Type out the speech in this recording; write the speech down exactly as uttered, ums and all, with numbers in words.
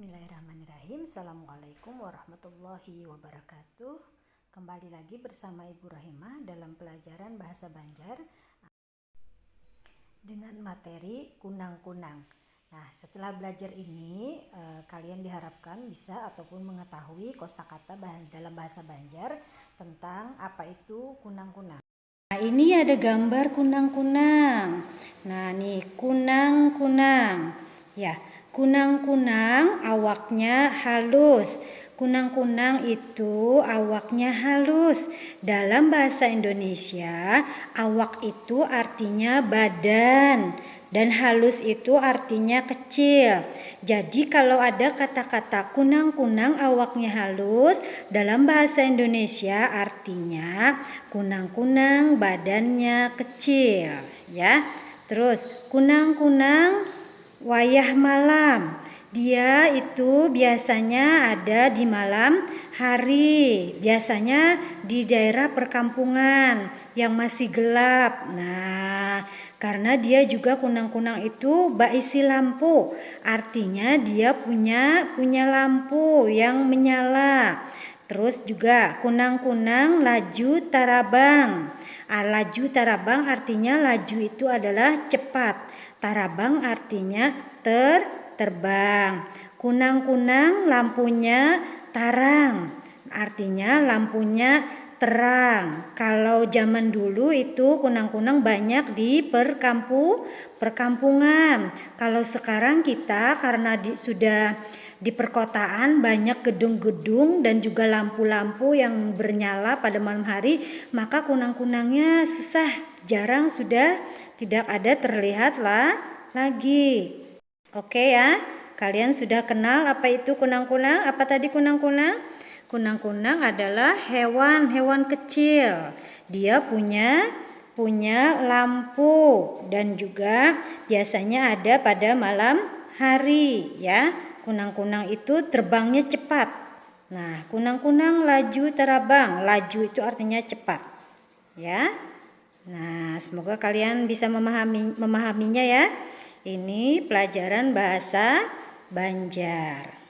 Bismillahirrahmanirrahim. Assalamualaikum warahmatullahi wabarakatuh. Kembali lagi bersama Ibu Rahimah dalam pelajaran bahasa Banjar dengan materi kunang-kunang. Nah, setelah belajar ini, eh, kalian diharapkan bisa ataupun mengetahui kosakata bah-, dalam bahasa Banjar tentang apa itu kunang-kunang. Nah, ini ada gambar kunang-kunang. Nah, nih kunang-kunang. Ya, kunang-kunang awaknya halus. Kunang-kunang itu awaknya halus. Dalam bahasa Indonesia, awak itu artinya badan dan halus itu artinya kecil. Jadi kalau ada kata-kata kunang-kunang awaknya halus, dalam bahasa Indonesia artinya kunang-kunang badannya kecil, ya. Terus kunang-kunang wayah malam. Dia itu biasanya ada di malam hari, biasanya di daerah perkampungan yang masih gelap. Nah, karena dia juga kunang-kunang itu baisi lampu, artinya dia punya punya lampu yang menyala. Terus juga kunang-kunang laju tarabang. Ah, laju tarabang artinya laju itu adalah cepat. Tarabang artinya ter terbang. Kunang-kunang lampunya tarang. Artinya lampunya terang. Kalau zaman dulu itu kunang-kunang banyak di perkampu perkampungan. Kalau sekarang kita karena di, sudah di perkotaan banyak gedung-gedung dan juga lampu-lampu yang bernyala pada malam hari, maka kunang-kunangnya susah, jarang sudah tidak ada terlihat la, lagi. Oke ya, kalian sudah kenal apa itu kunang-kunang? Apa tadi kunang-kunang? Kunang-kunang adalah hewan, hewan kecil. Dia punya punya lampu dan juga biasanya ada pada malam hari ya. Kunang-kunang itu terbangnya cepat. Nah, kunang-kunang laju terabang. Laju itu artinya cepat. Ya. Nah, semoga kalian bisa memahami memahaminya ya. Ini pelajaran bahasa Banjar.